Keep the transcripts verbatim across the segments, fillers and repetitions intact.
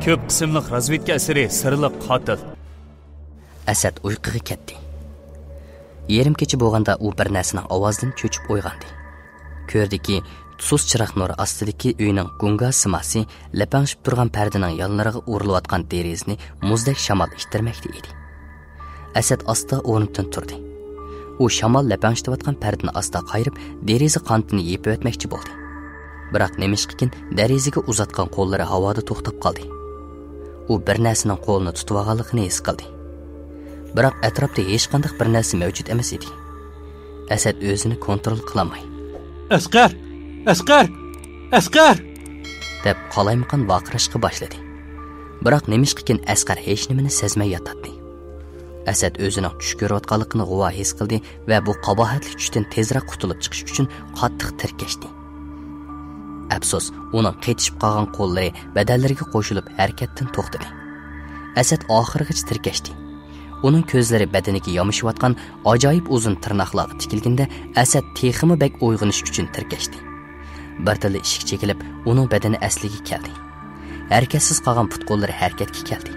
كۆپ قىسىملىق رازۋېدكا ئەسىرى، سىرلىق قاتىل. ئەسەت ئۇيقۇغا كەتتى. يېرىم كېچە بولغاندا ئۇ بىر نەرسىنىڭ ئاۋازىدىن چۆچۈپ ئويغاندى. كۆردىكى، سۇس چىراغ نۇرى ئاستىدىكى ئۆينىڭ گۇڭگا سىماسى لەپەڭشىپ تۇرغان پەردىنىڭ يانلىرىغا ئۇرۇلۇۋاتقان دېرىزىنى مۇزدەك شامال ئىتتىرمەكتە ئىدى. ئەسەت ئاستا ئورنىدىن تۇردى. ئۇ شامال لەپەڭشىتىۋاتقان پەردىنى ئاستا قايرىپ، دېرىزە قانىتىنى يېپىۋەتمەكچى بولدى. بىراق نېمىشقىكىن دېرىزىگە ئۇزاتقان قوللىرى ھاۋادا توختاپ قالدى. ئۇ بىر نەرسىنىڭ قولىنى تۇتۇۋالغانلىقىنى ھېس قىلدى. بىراق ئەتراپتا ھېچقانداق بىر نەرسە مەۋجۇت ئەمەس ئىدى. ئەسەت ئۆزىنى كونترول قىلالماي، «ئەسقەر! ئەسقەر! ئەسقەر!» دەپ قالايمىقان ۋارقىراشقا باشلىدى. بىراق نېمىشقىكىن ئەسقەر ھېچنېمىنى سەزمەي ياتاتتى. ئەسەت ئۆزىنىڭ چۈش كۆرۈۋاتقانلىقىنى غۇۋا ھېس قىلدى ۋە بۇ قاباھەتلىك چۈشتىن تېزرەك قۇتۇلۇپ چىقىش ئۈچۈن قاتتىق تىركەشتى. ئەپسۇس، ئۇنىڭ قېتىشىپ قالغان قوللىرى بەدەنلىرىگە قوشۇلۇپ ھەرىكەتتىن توختىدى. ئەسەت ئاخىرغىچە تىركەشتى. ئۇنىڭ كۆزلىرى بەدىنىگە يامىشىۋاتقان ئاجايىپ ئۇزۇن تىرناقلارغا تىكىلگىندە، ئەسەت تېخىمۇ بەك ئويغىنىش ئۈچۈن تىركەشتى. بىردىنلا ئىشىك چېكىلىپ، ئۇنىڭ بەدىنى ئەسلىگە كەلدى. ھەرىكەتسىز قالغان پۇت-قوللىرى ھەرىكەتكە كەلدى.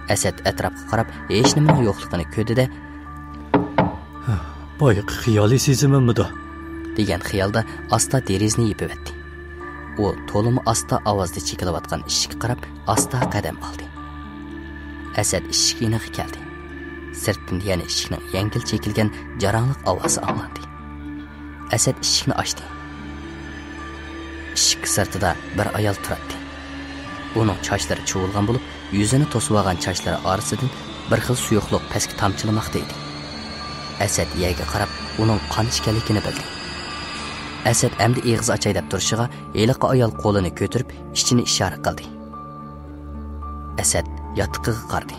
ئەسەت ئەتراپقا قاراپ، ھېچنېمىنىڭ يوقلۇقىنى كۆردى-دە، «بايىقى خىيالىي سېزىمىممىدۇ؟» دېگەن خىيالدا ئاستا دېرىزىنى يېپىۋەتتى. ئۇ تولىمۇ ئاستا ئاۋازدا چېكىلىۋاتقان ئىشىككە قاراپ ئاستا قەدەم ئالدى. ئەسەت ئىشىك يېنىغا كەلدى. سىرتتىن يەنە ئىشىكنىڭ يەڭگىل چېكىلگەن جاراڭلىق ئاۋازى ئاڭلاندى. ئەسەت ئىشىكنى ئاچتى. ئىشىك سىرتىدا بىر ئايال تۇراتتى. ئۇنىڭ چاچلىرى چۇۋۇلغان بولۇپ، يۈزىنى توسۇۋالغان چاچلىرى ئارىسىدىن بىر خىل سۇيۇقلۇق پەسكە تامچىلىماقتا ئىدى. ئەسەت يەرگە قاراپ، ئۇنىڭ قان ئىكەنلىكىنى بىلدى. ئەسەت ئەمدى ئېغىز ئاچاي دەپ تۇرۇشىغا، ھېلىقى ئايال قولىنى كۆتۈرۈپ، ئىچىنى ئىشارە قىلدى. ئەسەت ياتىقىغا قارىدى.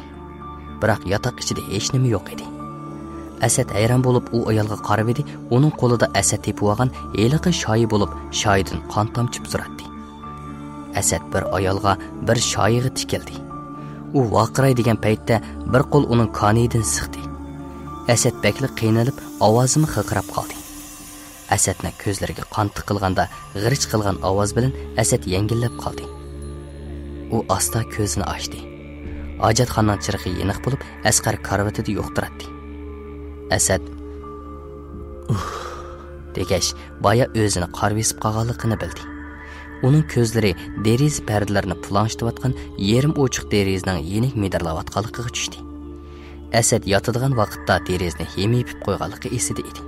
بىراق ياتاق ئىچىدە ھېچنېمە يوق ئىدى. ئەسەت ھەيران بولۇپ ئۇ ئايالغا قارىۋىدى، ئۇنىڭ قولىدا ئەسەت تېپىۋالغان ھېلىقى شايى بولۇپ، شايىدىن قان تامچىپ تۇراتتى. ئەسەت بىر ئايالغا، بىر شايىغا تىكىلدى. ئۇ ۋارقىراي دېگەن پەيتتە بىر قول ئۇنىڭ كانىيىدىن سىقتى. ئەسەت بەكلا قىينىلىپ، ئاۋازىمۇ خىرقىراپ قالدى. ئەسەتنىڭ كۆزلىرىگە قان تىقىلغاندا غىرچ قىلغان ئاۋاز بىلەن ئەسەت يەڭگىللەپ قالدى. ئۇ ئاستا كۆزىنى ئاچتى. ھاجەتخانىنىڭ چىرىغى يېنىق بولۇپ، ئەسقەر كارىۋىتىدا يوق تۇراتتى. ئەسەت «ئۇھ» دېگەچ، بايا ئۆزىنى قارىۋېسىپ قالغانلىقىنى بىلدى. ئۇنىڭ كۆزلىرى دېرىزە پەردىلىرىنى پۇلاڭشىتىۋاتقان يېرىم ئوچۇق دېرىزىنىڭ يېنىك مىدىرلاۋاتقانلىقىغا چۈشتى. ئەسەت ياتىدىغان ۋاقىتتا دېرىزىنى ھىم يېپىپ قويغانلىقى ئېسىدە ئىدى.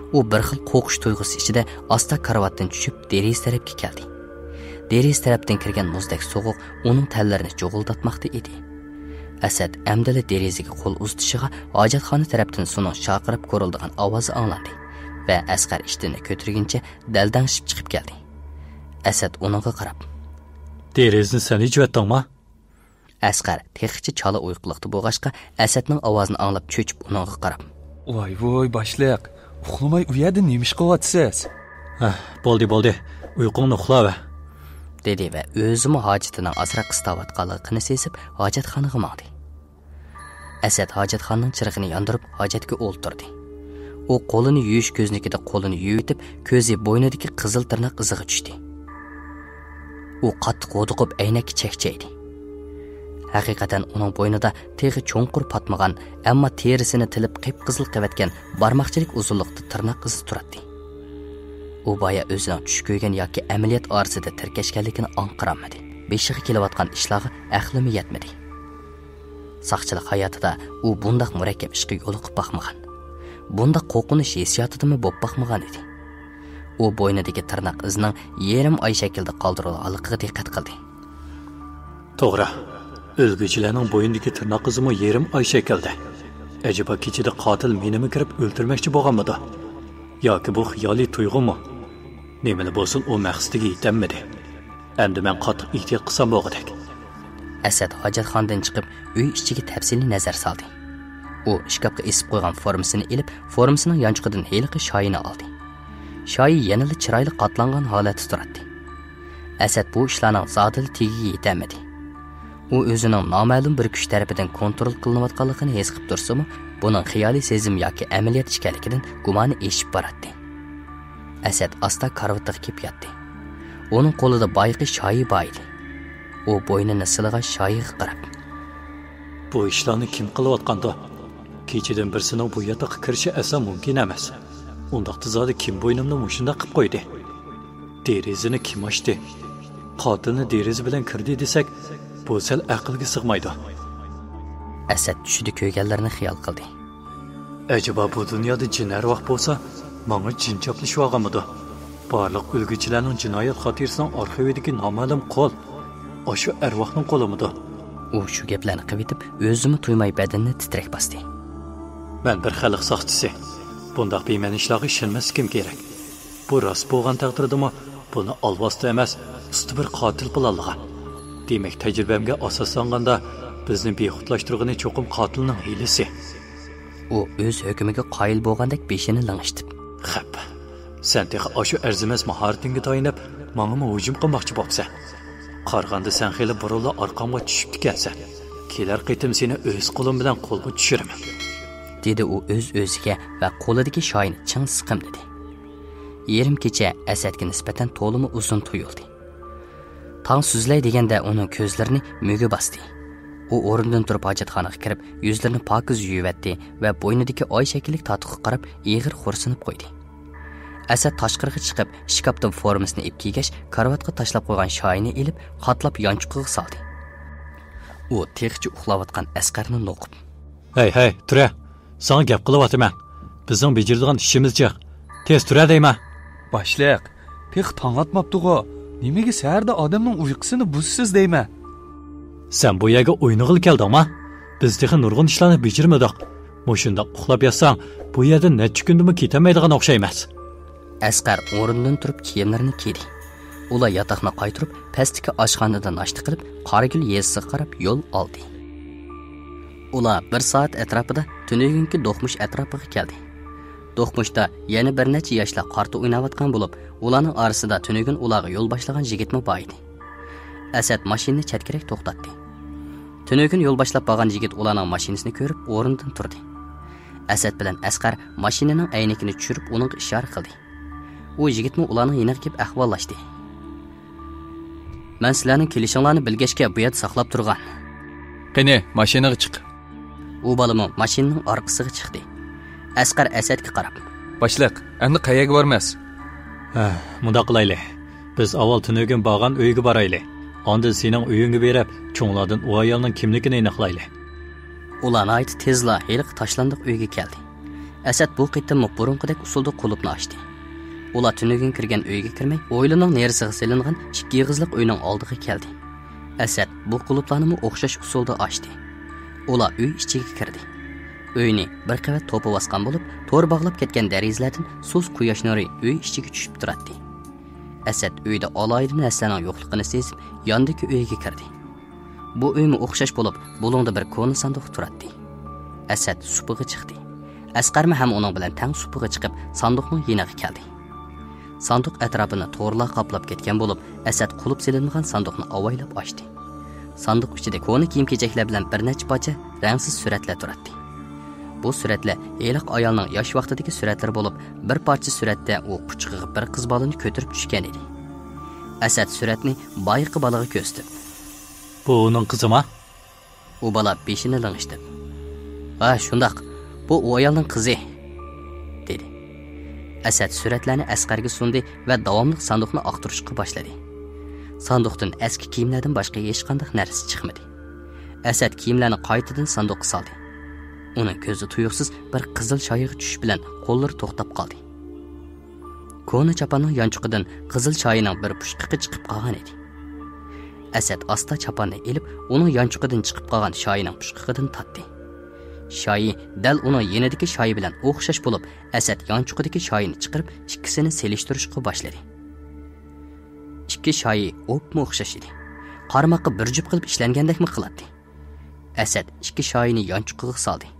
ئۇ بىر خىل قورقۇش تۇيغۇسى ئىچىدە ئاستا كارىۋاتتىن چۈشۈپ، دېرىزە تەرەپكە كەلدى. دېرىزە تەرەپتىن كىرگەن مۇزدەك سوغۇق ئۇنىڭ تەنلىرىنى جۇغۇلداتماقتا ئىدى. ئەسەت ئەمدىلا دېرىزىگە قول ئۇزىتىشىغا، ھاجەتخانا تەرەپتىن سۇنىڭ شارقىراپ كورۇلدىغان ئاۋازى ئاڭلاندى ۋە ئەسقەر ئىشتىنىنى كۆتۈرگىنىچە دەلدەڭشىپ چىقىپ كەلدى. ئەسەت ئۇنىڭغا قاراپ، «دېرىزىنى سەن ئېچىۋەتتىڭما؟» ئەسقەر تېخىچە چالا ئۇيقۇلۇقتا بولغاچقا، ئەسەتنىڭ ئاۋازىنى ئاڭلاپ چۆچۈپ ئۇنىڭغا قاراپ، «ۋاي ۋۇي، باشلىق، ئۇخلىماي ئۇ يەردە نېمە ئىش قىلىۋاتىسىز؟» «ھە، بولدى، بولدى، ئۇيقۇڭنى ئۇخلاۋەر» دېدى ۋە ئۆزىمۇ ھاجىتىنىڭ ئازراق قىستاۋاتقانلىقىنى سېزىپ، ھاجەتخانىغا ماڭدى. ئەسەت ھاجەتخانىنىڭ چىرىغىنى ياندۇرۇپ، ھاجەتكە ئولتۇردى. ئۇ قولىنى يۇيۇش كۆزنىكىدە قولىنى يۇيۇۋېتىپ، كۆزى بوينىدىكى قىزىل تىرناق ئىزىغا چۈشتى. ئۇ قاتتىق ھودۇقۇپ، ئەينەككە چەكچەيدى. ھەقىقەتەن ئۇنىڭ بوينىدا تېخى چوڭقۇر پاتمىغان، ئەمما تېرىسىنى تىلىپ قىپقىزىل قىلىۋەتكەن بارماقچىلىك ئۇزۇنلۇقتا تىرناق ئىزى تۇراتتى. ئۇ بايا ئۆزىنىڭ چۈش كۆرگەن ياكى ئەمەلىيەت ئارىسىدا تىركەشكەنلىكىنى ئاڭقىرالمىدى. بېشىغا كېلىۋاتقان ئىشلارغا ئەقلىمۇ يەتمىدى. ساقچىلىق ھاياتىدا ئۇ بۇنداق مۇرەككەپ ئىشقا يولۇقۇپ باقمىغان. بۇنداق قورقۇنچ ھېسسىياتىدىمۇ بولۇپ باقمىغان ئىدى. ئۇ بوينىدىكى تىرناق ئىزىنىڭ يېرىم ئاي شەكلىدە قالدۇرۇلغانلىقىغا دىققەت قىلدى. توغرا، ئۆلگۈچىلەرنىڭ بوينىدىكى تىرناق ئىزىمۇ يېرىم ئاي شەكلىدە. ئەجەبا، كېچىدە قاتىل مېنىمۇ كىرىپ ئۆلتۈرمەكچى بولغانمىدۇ؟ ياكى بۇ خىيالىي تۇيغۇمۇ؟ نېمىلا بولسۇن، ئۇ مەقسىتىگە يېتەلمىدى. ئەمدى مەن قاتتىق ئېھتىيات قىلسام بولغۇدەك. ئەسەت ھاجەتخانىدىن چىقىپ، ئۆي ئىچىگە تەپسىلىي نەزەر سالدى. ئۇ ئىشكاپقا ئېسىپ قويغان فورمىسىنى ئېلىپ، فورمىسىنىڭ يانچۇقىدىن ھېلىقى شايىنى ئالدى. شايى يەنىلا چىرايلىق قاتلانغان ھالەتتە تۇراتتى. ئەسەت بۇ ئىشلارنىڭ زادىلا تېگىگە يېتەلمىدى. ئۇ ئۆزىنىڭ نامەلۇم بىر كۈچ تەرىپىدىن كونترول قىلىنىۋاتقانلىقىنى ھېس قىلىپ تۇرسىمۇ، بۇنىڭ خىيالىي سېزىم ياكى ئەمەلىيەت ئىكەنلىكىدىن گۇمانى ئېشىپ باراتتى. ئەسەت ئاستا كارىۋىتىغا كېلىپ ياتتى. ئۇنىڭ قولىدا بايىقى شايى بار ئىدى. ئۇ بوينىنى سىلىغان شايىغا قاراپ. بۇ ئىشلارنى كىم قىلىۋاتقاندۇ؟ كېچىدىن بىرسىنىڭ بۇ ياتاققا كىرىشى ئەسلا مۇمكىن ئەمەس. ئۇنداقتا زادى كىم بوينۇمنى مۇشۇنداق قىپ قويدى؟ دېرىزىنى كىم ئاچتى؟ قاتىلنى دېرىزە بىلەن كىردى دېسەك، بۇ سەل ئەقىلگە سىغمايدۇ. ئەسەت چۈشىدە كۆرگەنلىرىنى خىيال قىلدى. ئەجەبا بۇ دۇنيادا جىن ئەرۋاھ بولسا، ماڭا جىن چاپلىشىۋالغانمىدۇ؟ بارلىق ئۆلگۈچىلەرنىڭ جىنايەت خاتىرىسىنىڭ ئارخىۋىدىكى نامەلۇم قول ئاشۇ ئەرۋاھنىڭ قولىمىدۇ؟ ئۇ شۇ گەپلەرنى قىلىۋېتىپ، ئۆزىمۇ تۇيماي بەدىنىنى تىترەك باستى. مەن بىر خەلق ساقچىسى. بۇنداق بىمەنە ئىشلارغا ئىشەنمەسلىكىم كېرەك. بۇ راست بولغان تەقدىردىمۇ، بۇنى ئالۋاستى ئەمەس، ئۇستا بىر قاتىل قىلالىغان. دېمەك، تەجرىبەمگە ئاساسلانغاندا، بىزنى بىخۇدلاشتۇرغىنى چوقۇم قاتىلنىڭ ھىيلىسى. ئۇ ئۆز ھۆكمىگە قايىل بولغاندەك بېشىنى لىڭشىتىپ. خەپ، سەن تېخى ئاشۇ ئەرزىمەس ماھارىتىڭگە تايىنىپ، ماڭىمۇ ھۇجۇم قىلماقچى بوپسەن. قارىغاندا سەن خېلى بۇرۇنلا ئارقامغا چۈشۈپتىكەنسەن. كېلەر قېتىم سېنى ئۆز قولۇم بىلەن قولغا چۈشۈرىمەن. دېدى ئۇ ئۆز-ئۆزىگە ۋە قولىدىكى شايىنى چىڭ سىقىمدىدى. يېرىم كېچە ئەسەتكە نىسبەتەن تولىمۇ ئۇزۇن تۇيۇلدى. تاڭ سۈزۈلەي دېگەندە ئۇنىڭ كۆزلىرىنى مۈگە باستى. ئۇ ئورنىدىن تۇرۇپ ھاجەتخانىغا كىرىپ، يۈزلىرىنى پاكىز يۇيۇۋەتتى ۋە بوينىدىكى ئاي شەكىللىك تاتۇققا قاراپ ئېغىر خورسىنىپ قويدى. ئەسەت تاشقىرىغا چىقىپ، ئىشكاپتىن فورمىسىنى ئېلىپ كىيگەچ، كارىۋاتقا تاشلاپ قويغان شايىنى ئېلىپ، قاتلاپ يانچۇقىغا سالدى. ئۇ تېخىچە ئۇخلاۋاتقان ئەسقەرنى نوقۇپ. ھەي، ھەي، تۇرە! ساڭا گەپ قىلىۋاتىمەن. بىزنىڭ بېجىرىدىغان ئىشىمىز جىق. تېز تۇرە دەيمەن. باشلىق، تېخى تاڭ ئاتماپتىغۇ. نېمىگە سەھەردە ئادەمنىڭ ئۇيقۇسىنى بۇزىسىز دەيمەن. سەن بۇ يەرگە ئوينىغىلى كەلدىڭما؟ بىز تېخى نۇرغۇن ئىشلارنى بېجىرمىدۇق. مۇشۇنداق ئۇخلاپ ياتساڭ، بۇ يەردىن نەچچە كۈندىمۇ كېتەلمەيدىغان ئوخشايمىز. ئەسقەر ئورنىدىن تۇرۇپ كىيىملىرىنى كىيدى. ئۇلار ياتاقنى قايتۇرۇپ، پەستىكى ئاشخانىدا ناشتا قىلىپ، قاراگۈل يېزىسىغا قاراپ يول ئالدى. ئۇلار بىر سائەت ئەتراپىدا تۈنۈگۈنكى دوقمۇش ئەتراپىغا كەلدى. دوقمۇشتا يەنە بىر نەچچە ياشلار قارتا ئويناۋاتقان بولۇپ، ئۇلارنىڭ ئارىسىدا تۈنۈگۈن ئۇلارغا يول باشلىغان يىگىتمۇ بار ئىدى. ئەسەت ماشىنىنى چەتكىرەك توختاتتى. تۈنۈگۈن يول باشلاپ بارغان يىگىت ئۇلارنىڭ ماشىنىسىنى كۆرۈپ ئورنىدىن تۇردى. ئەسەت بىلەن ئەسقەر ماشىنىنىڭ ئەينىكىنى چۈشۈرۈپ ئۇنىڭغا ئىشارە قىلدى. ئۇ يىگىتمۇ ئۇلارنىڭ يېنىغا كېلىپ ئەھۋاللاشتى. مەن سىلەرنىڭ كېلىشىڭلارنى بىلگەچكە بۇ يەردە ساقلاپ تۇرغان. قېنى، ماشىنىغا چىق. ئۇ بالىمۇ ماشىنىنىڭ ئارقىسىغا چىقتى. ئەسقەر ئەسەتكە قاراپ. باشلىق، ئەمدى قەيەرگە بارىمىز؟ ھە، مۇنداق قىلايلى. بىز ئاۋۋال تۈنۈگۈن بارغان ئۆيگە بارايلى. ئاندىن سېنىڭ ئۆيۈڭگە بېرىپ، چوڭلاردىن ئۇ ئايالنىڭ كىملىكىنى ئېنىقلايلى. ئۇلار ناھايىتى تېزلا ھېلىقى تاشلاندۇق ئۆيگە كەلدى. ئەسەت بۇ قېتىممۇ بۇرۇنقىدەك ئۇسۇلدا قۇلۇپنى ئاچتى. ئۇلار تۈنۈگۈن كىرگەن ئۆيگە كىرمەي، ھويلىنىڭ نېرىسىغا سېلىنغان ئىككى ئېغىزلىق ئۆينىڭ ئالدىغا كەلدى. ئەسەت بۇ قۇلۇپلارنىمۇ ئوخشاش ئۇسۇلدا ئاچتى. ئۇلار ئۆي ئىچىگە كىردى. ئۆينى بىر قەۋەت توپا باسقان بولۇپ، تور باغلاپ كەتكەن دېرىزىلەردىن سۇس قۇياش نۇرى ئۆي ئىچىگە چۈشۈپ تۇراتتى. ئەسەت ئۆيدە ئالاھىدە نەرسىلەرنىڭ يوقلۇقىنى سېزىپ، ياندىكى ئۆيگە كىردى. بۇ ئۆيمۇ ئوخشاش بولۇپ، بۇلۇڭدا بىر كونا ساندۇق تۇراتتى. ئەسەت سۇپىغا چىقتى. ئەسقەرمۇ ھەم ئۇنىڭ بىلەن تەڭ سۇپىغا چىقىپ، ساندۇقنىڭ يېنىغا كەلدى. ساندۇق ئەتراپىنى تورلار قاپلاپ كەتكەن بولۇپ، ئەسەت قۇلۇپ سېلىنمىغان ساندۇقنى ئاۋايلاپ ئاچتى. ساندۇق ئىچىدە كونا كىيىم-كېچەكلەر بىلەن بىر نەچچە پارچە رەڭسىز سۈرەتلەر تۇراتتى. بۇ سۈرەتلەر ھېلىقى ئايالنىڭ ياش ۋاقتىدىكى سۈرەتلىرى بولۇپ، بىر پارچە سۈرەتتە ئۇ قۇچىقىغا بىر قىز بالىنى كۆتۈرۈپ چۈشكەن ئىدى. ئەسەت سۈرەتنى بايىقى بالىغا كۆرسىتىپ. بۇ ئۇنىڭ قىزىما؟ ئۇ بالا بېشىنى لىڭشىتىپ. ھە، شۇنداق، بۇ ئۇ ئايالنىڭ قىزى، دېدى. ئەسەت سۈرەتلەرنى ئەسقەرگە سۇندى ۋە داۋاملىق ساندۇقنى ئاختۇرۇشقا باشلىدى. ساندۇقتىن ئەسكى كىيىملەردىن باشقا ھېچقانداق نەرسە چىقمىدى. ئەسەت كىيىملەرنى قايتىدىن ساندۇققا سالدى. ئۇنىڭ كۆزى تۇيۇقسىز بىر قىزىل شايىغا چۈشۈش بىلەن قوللىرى توختاپ قالدى. كونا چاپاننىڭ يانچۇقىدىن قىزىل شايىنىڭ بىر پۇچقىقى چىقىپ قالغان ئىدى. ئەسەت ئاستا چاپاننى ئېلىپ، ئۇنىڭ يانچۇقىدىن چىقىپ قالغان شايىنىڭ پۇچقىقىدىن تارتتى. شايى دەل ئۇنىڭ يېنىدىكى شايى بىلەن ئوخشاش بولۇپ، ئەسەت يانچۇقىدىكى شايىنى چىقىرىپ، ئىككىسىنى سېلىشتۇرۇشقا باشلىدى. ئىككى شايى ئوپمۇ ئوخشاش ئىدى. قارىماققا بىر جۈپ قىلىپ ئىشلەنگەندەكمۇ قىلاتتى. ئەسەت ئىككى شايىنى يانچۇقىغا سالدى.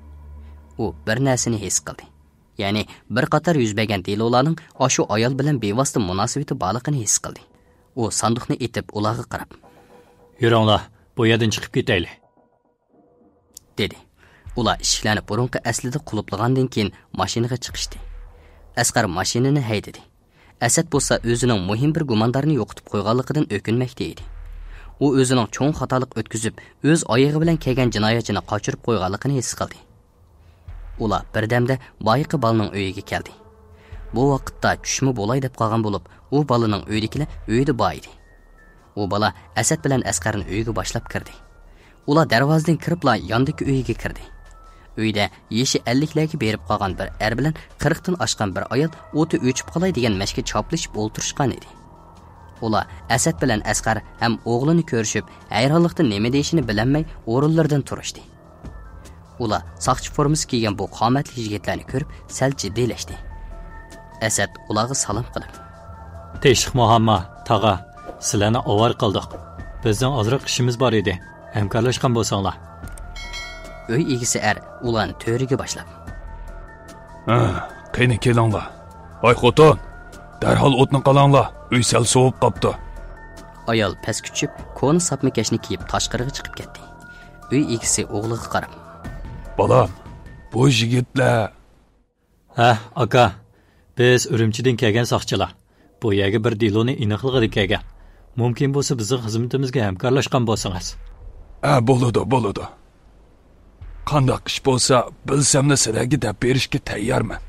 ئۇ بىر نەرسىنى ھېس قىلدى. يەنى بىر قاتار يۈز بەرگەن دېلولارنىڭ ئاشۇ ئايال بىلەن بىۋاسىتە مۇناسىۋىتى بارلىقىنى ھېس قىلدى. ئۇ ساندۇقنى ئېتىپ، ئۇلارغا قاراپ. يۈرۈڭلار، بۇ يەردىن چىقىپ كېتەيلى، دېدى. ئۇلار ئىشىكلەرنى بۇرۇنقى ئەسلىدە قۇلۇپلىغاندىن كېيىن ماشىنىغا چىقىشتى. ئەسقەر ماشىنىنى ھەيدىدى. ئەسەت بولسا ئۆزىنىڭ مۇھىم بىر گۇماندارنى يوقىتىپ قويغانلىقىدىن ئۆكۈنمەكتە ئىدى. ئۇ ئۆزىنىڭ چوڭ خاتالىق ئۆتكۈزۈپ، ئۆز ئايىغى بىلەن كەلگەن جىنايەتچىنى قاچۇرۇپ قويغانلىقىنى ھېس قىلدى. ئۇلار بىردەمدە بايىقى بالىنىڭ ئۆيىگە كەلدى. بۇ ۋاقىتتا چۈشمۇ بولاي دەپ قالغان بولۇپ، ئۇ بالىنىڭ ئۆيىدىكىلەر ئۆيىدە بار ئىدى. ئۇ بالا ئەسەت بىلەن ئەسقەرنى ئۆيگە باشلاپ كىردى. ئۇلار دەرۋازىدىن كىرىپلا ياندىكى ئۆيگە كىردى. ئۆيدە يېشى ئەللىكلەرگە بېرىپ قالغان بىر ئەر بىلەن قىرىقتىن ئاشقان بىر ئايال ئوتى ئۆچۈپ قالاي دېگەن مەشكە چاپلىشىپ ئولتۇرۇشقان ئىدى. ئۇلار ئەسەت بىلەن ئەسقەر ھەم ئوغلىنى كۆرۈشۈپ، ھەيرانلىقتىن نېمە دېيىشىنى بىلەلمەي ئورۇنلىرىدىن تۇرۇشتى. ئۇلار ساقچى فورمىسى كىيگەن بۇ قامەتلىك يىگىتلەرنى كۆرۈپ سەل جىددىيلەشتى. ئەسەت ئۇلارغا سالام قىلىپ، تىنچلىقمۇ ھەممە، تاغا، سىلەرنى ئاۋارە قىلدۇق. بىزنىڭ ئازراق ئىشىمىز بار ئىدى. ھەمكارلاشقان بولساڭلار. ئۆي ئىگىسى ئەر ئۇلارنى تۆرىگە باشلاپ، ھە، قېنى كېلىڭلار. ھاي خوتۇن، دەرھال ئوتنى قالاڭلار، ئۆي سەل سوۋۇپ قاپتۇ. ئايال پەسكە چۈشۈپ، كونا ساپما كەشنى كىيىپ تاشقىرىغا چىقىپ كەتتى. ئۆي ئىگىسى ئوغلىغا قاراپ، بالام، بۇ يىگىتلەر. ھە، ئاكا، بىز ئۈرۈمچىدىن كەلگەن ساقچىلار. بۇ يەرگە بىر دېلونى ئېنىقلىغىلى كەلگەن. مۇمكىن بولسا بىزنىڭ خىزمىتىمىزگە ھەمكارلاشقان بولسىڭىز. ھە، بولىدۇ، بولىدۇ. قانداق ئىش بولسا، بىلسەملا سىلەرگە دەپ بېرىشكە تەييارمەن.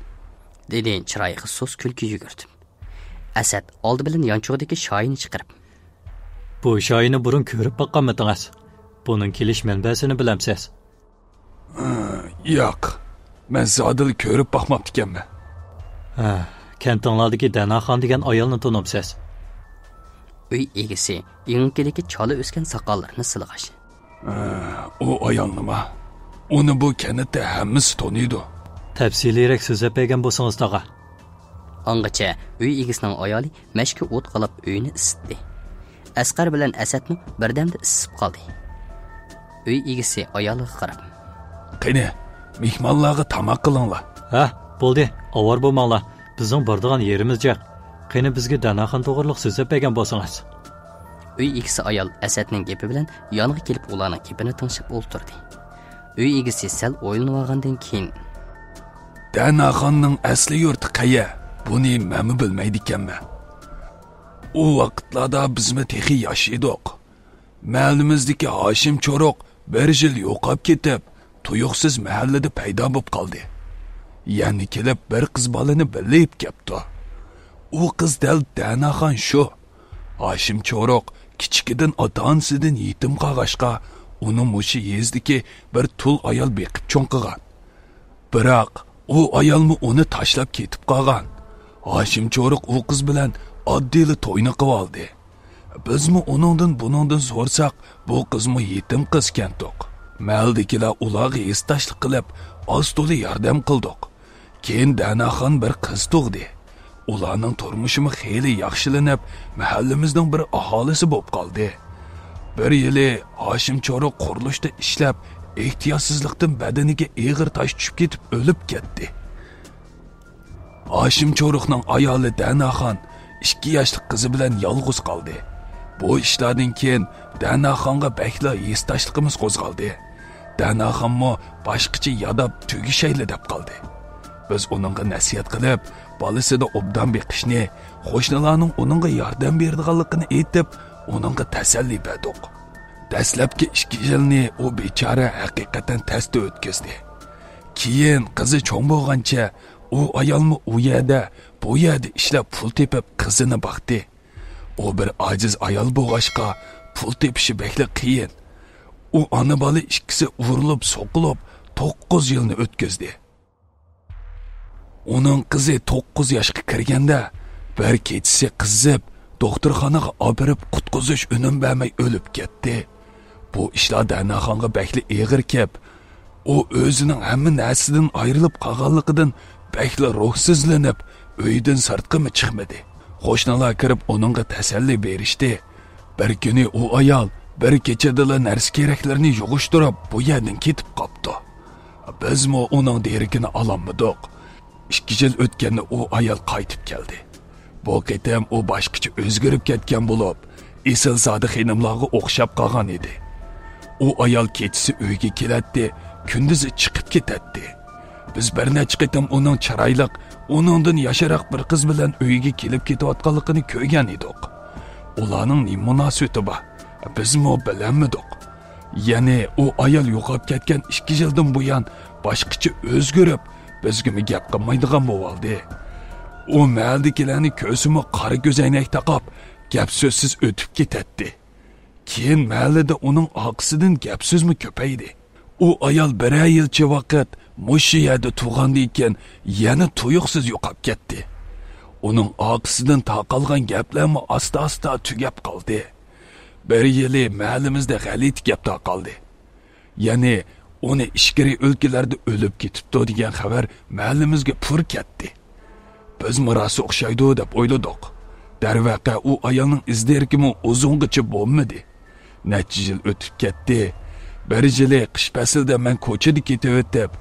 دېدى چىرايىغا سۇس كۈلكە يۈگۈرتۈپ. ئەسەت ئالدى بىلەن يانچۇقىدىكى شايىنى چىقىرىپ، بۇ شايىنى بۇرۇن كۆرۈپ باققانمىدىڭىز؟ بۇنىڭ كېلىش مەنبەسىنى بىلەمسىز؟ ھە، ياق، مەن زادىلا كۆرۈپ باقماپتىكەنمەن. ھە، كەنتىڭلاردىكى دەناخان دېگەن ئايالنى تونۇمسىز؟ ئۆي ئىگىسى ئېڭىكىدىكى چالا ئۆسكەن ساقاللىرىنى سىلىغاچ، ھە، ئۇ ئايالنىما؟ ئۇنى بۇ كەنتتە ھەممىسى تونۇيدۇ. تەپسىلىيرەك سۆزلەپ بەرگەن بولسىڭىز، تاغا. ئاڭغىچە ئۆي ئىگىسىنىڭ ئايالى مەشكە ئوت قالاپ ئۆينى ئىسسىتتى. ئەسقەر بىلەن ئەسەتمۇ بىردەمدە ئىسسىپ قالدى. ئۆي ئىگىسى ئايالىغا قاراپ، قېنى، مېھمانلارغا تاماق قىلىڭلار. ھە، بولدى، ئاۋارە بولماڭلار. بىزنىڭ بارىدىغان يېرىمىز جىق. قېنى، بىزگە دەناخان توغرىلىق سۆزلەپ بەرگەن بولسىڭىز. ئۆي ئىگىسى ئايال ئەسەتنىڭ گېپى بىلەن يانىغا كېلىپ ئۇلارنىڭ گېپىنى تىڭشاپ ئولتۇردى. ئۆي ئىگىسى سەل ئويلىنىۋالغاندىن كېيىن، دەناخاننىڭ ئەسلى يۇرتى قەيە؟ بۇنى مەنمۇ بىلمەيدىكەنمەن. ئۇ ۋاقىتلاردا بىزمۇ تېخى ياش ئىدۇق. مەھەللىمىزدىكى ھاشىم چورۇق بىر يىل يوقاپ كېتىپ، تۇيۇقسىز مەھەللىدە پەيدا بولۇپ قالدى. يەنە كېلىپ بىر قىز بالىنى بىللە ئېلىپ كەپتۇ. ئۇ قىز دەل دەناخان شۇ. ھاشىم چورۇق كىچىكىدىن ئاتا-ئانىسىدىن يېتىم قالغاچقا، ئۇنى مۇشۇ يېزىدىكى بىر تۇل ئايال بېقىپ چوڭ قىلغان. بىراق، ئۇ ئايالمۇ ئۇنى تاشلاپ كېتىپ قالغان. ھاشىم چورۇق ئۇ قىز بىلەن ئاددىيلا توينى قىلىۋالدى. بىزمۇ ئۇنىڭدىن بۇنىڭدىن سورىساق، بۇ قىزمۇ يېتىم قىزكەنتۇق. مەھەللىدىكىلەر ئۇلارغا ھېسداشلىق قىلىپ، ئاز-تولا ياردەم قىلدۇق. كېيىن دەناخان بىر قىز تۇغدى. ئۇلارنىڭ تۇرمۇشىمۇ خېلى ياخشىلىنىپ، مەھەللىمىزنىڭ بىر ئاھالىسى بولۇپ قالدى. بىر يىلى ھاشىم چورۇق قۇرۇلۇشتا ئىشلەپ، ئېھتىياتسىزلىقتىن بەدىنىگە ئېغىر تاش چۈشۈپ كېتىپ ئۆلۈپ كەتتى. ھاشىم چورۇقنىڭ ئايالى دەناخان ئىككى ياشلىق قىزى بىلەن يالغۇز قالدى. بۇ ئىشلاردىن كېيىن دەناخانغا بەكلا ھېسداشلىقىمىز قوزغالدى. دەناخانمۇ باشقىچە ياداپ تۈگىشەيلى دەپ قالدى. بىز ئۇنىڭغا نەسىھەت قىلىپ، بالىسىنى ئوبدان بېقىشنى، قوشنىلارنىڭ ئۇنىڭغا ياردەم بېرىدىغانلىقىنى ئېيتىپ، ئۇنىڭغا تەسەللى بەردۇق. دەسلەپكى ئىككى يىلنى ئۇ بىچارە ھەقىقەتەن تەستە ئۆتكۈزدى. كېيىن قىزى چوڭ بولغانچە، ئۇ ئايالمۇ ئۇ يەردە، بۇ يەردە ئىشلەپ پۇل تېپىپ قىزىنى باقتى. ئۇ بىر ئاجىز ئايال بولغاچقا، پۇل تېپىشى بەكلا قىيىن. ئۇ ئانا-بالا ئىككىسى ئۇرۇلۇپ-سوقۇلۇپ توققۇز يىلنى ئۆتكۈزدى. ئۇنىڭ قىزى توققۇز ياشقا كىرگەندە، بىر كېچىسى قىزىپ، دوختۇرخانىغا ئاپىرىپ قۇتقۇزۇش ئۈنۈم بەرمەي ئۆلۈپ كەتتى. بۇ ئىشلار دەناخانغا بەكلا ئېغىر كەپ، ئۇ ئۆزىنىڭ ھەممە نەرسىدىن ئايرىلىپ قالغانلىقىدىن بەكلا روھسىزلىنىپ، ئۆيدىن سىرتقىمۇ چىقمىدى. قوشنىلار كىرىپ ئۇنىڭغا تەسەللى بېرىشتى. بىر كۈنى ئۇ ئايال بىر كېچىدىلا نەرسە-كېرەكلىرىنى يىغىشتۇرۇپ، بۇ يەردىن كېتىپ قاپتۇ. بىزمۇ ئۇنىڭ دېرىكىنى ئالالمىدۇق. ئىككى يىل ئۆتكەندە ئۇ ئايال قايتىپ كەلدى. بۇ قېتىم ئۇ باشقىچە ئۆزگىرىپ كەتكەن بولۇپ، ئېسىل زادى خېنىملارغا ئوخشاپ قالغان ئىدى. ئۇ ئايال كېچىسى ئۆيگە كېلەتتى، كۈندۈزى چىقىپ كېتەتتى. بىز بىر نەچچە قېتىم ئۇنىڭ چىرايلىق، ئۇنىڭدىن ياشراق بىر قىز بىلەن ئۆيىگە كېلىپ كېتىۋاتقانلىقىنى كۆرگەن ئىدۇق. ئۇلارنىڭ نېمە مۇناسىۋىتى بار؟ بىزمۇ بىلەلمىدۇق. يەنى ئۇ ئايال يوقاپ كەتكەن ئىككى يىلدىن بۇيان باشقىچە ئۆزگىرىپ، بىزگىمۇ گەپ قىلمايدىغان بولۇۋالدى. ئۇ مەھەللىدىكىلەرنى كۆرسىمۇ قارا كۆزەينەك تاقاپ، گەپ سۆزسىز ئۆتۈپ كېتەتتى. كېيىن مەھەللىدە ئۇنىڭ ئارقىسىدىن گەپ سۆزمۇ كۆپەيدى. ئۇ ئايال بىرەر يىلچە ۋاقىت مۇشۇ يەردە تۇرغاندىن كېيىن يەنە تۇيۇقسىز يوقاپ كەتتى. ئۇنىڭ ئارقىسىدىن تارقالغان گەپلەرمۇ ئاستا-ئاستا تۈگەپ قالدى. بىر يىلى مەھەللىمىزدە غەلىتە گەپ تارقالدى. يەنى ئۇنى ئىچكىرى ئۆلكىلەردە ئۆلۈپ كېتىپتۇ دېگەن خەۋەر مەھەللىمىزگە پۇر كەتتى. بىزمۇ راست ئوخشايدۇ دەپ ئويلىدۇق. دەرۋەقە، ئۇ ئايالنىڭ ئىز-دېرىكىمۇ ئۇزۇنغىچە بولمىدى. نەچچە يىل ئۆتۈپ كەتتى. بىر يىلى قىش پەسلىدە مەن كوچىدا كېتىۋېتىپ،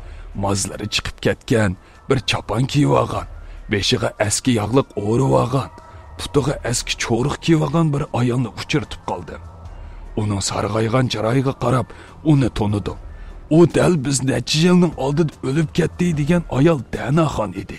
مازلىرى چىقىپ كەتكەن، بىر چاپان كىيىۋالغان، بېشىغا ئەسكى ياغلىق ئورىۋالغان، پۇتىغا ئەسكى چورۇق كىيىۋالغان بىر ئايالنى ئۇچرىتىپ قالدىم. ئۇنىڭ سارغايغان چىرايىغا قاراپ، ئۇنى تونۇدۇم. ئۇ دەل بىز نەچچە يىلنىڭ ئالدىدا ئۆلۈپ كەتتى دېگەن ئايال دەناخان ئىدى.